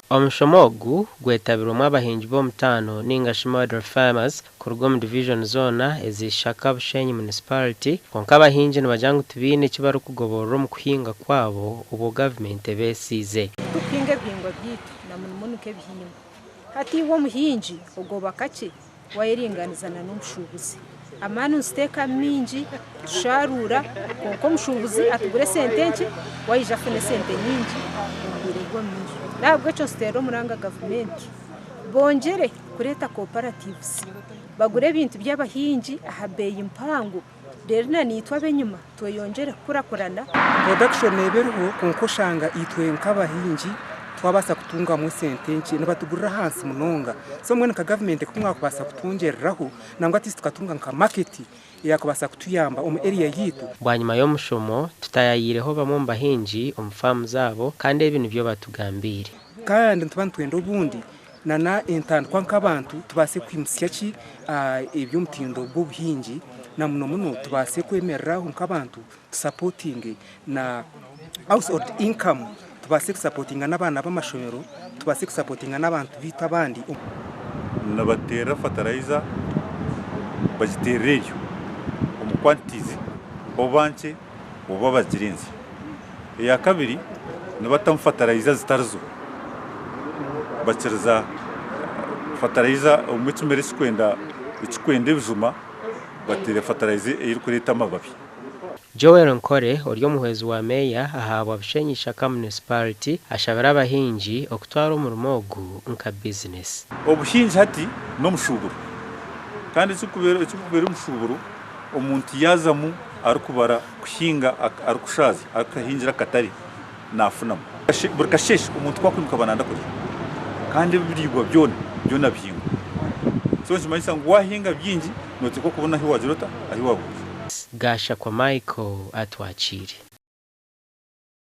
Omushomo ogu gwetabirwemu abahingi b'omutaano ninga shi model farmers kuruga omu divijoni zoona ez'Ishaka Bushenyi Municipality kwonka abahingi nibagira ngu tibaine eki barikugoborora omu kuhinga kwabo obwo gavumenti ebeesiize. Tukuhinga ebihingwa byaitu na munomuno nk'ebihimba. Hati iwe omuhingi ogoba kakye wayeringaniza na n'omushuubuzi. Amaani nituteekamu maingi tusharuura kwonka omushuubuzi atugura esente nkye we aija afuna esente nyingi omu bwire bw'omu maisho. N'ahabw'ekyo nituteera omuranga gavumenti bongyere kureeta cooperatives bagure ebintu by'abahingi aha beeyi mpango reero na naitwe ab'enyima tweyongyere kukurakurana. Production eba eriho kwonka oshanga itwe nk'abahingi twabaasa kutungamu esente nkye nibatugurira ahansi munonga so mbwenu nka gavumenti ku mwakubaasa kutwongyereraho nangwa at least tukatunga nka market eyakubaasa kutuyamba omu area yaitu. Bwanyima y'omushomo, tutayayiireho bamwe omu bahingi omu faamu zaabo kandi ebi nibyo batugambiire. Kandi nituba nitwenda obundi nana entandikwa nk'abantu tubaase kwimutsya ki eby'omutindo gw'obuhingi na muno muno tubaase kwemereraho nk'abantu tusapotinge na household income tubaase kusapotinga n'abaana b'amashomero tubaase kusapotinga n'abantu baitu abandi. Nibateera fertilizer bagiteerera eryo omu quantities oba nkye oba bagirinzire. Eyakabiri nibatamu fertilizer zitarizo bakiriza fertilizer obumwe ekimera ekikwenda ebijuma bateera fertilizer erikureeta amababi. Joel Nkore ori omuhwezi wa meeya ahabwa Bushenyi Ishaka Municipality ashabire abahingi okutwara omurimo ogu nka bizinesi. Obuhingi hati n'omushuburo kandi ekirikubeera omushuburo omuntu yaazamu arikubara kuhinga arikushaaza arikuhingira akatare naafunamu. Buri kasheeshe omuntu ku akwimuka aba nayenda kurya kandi ebiriibwa byona, byona bihingwa. So nikimanyisa ngu waahinga bingi nooteekwa kubona ahu waagira ota? Ahu waabiguza. Gashakwa Michael atwakiire.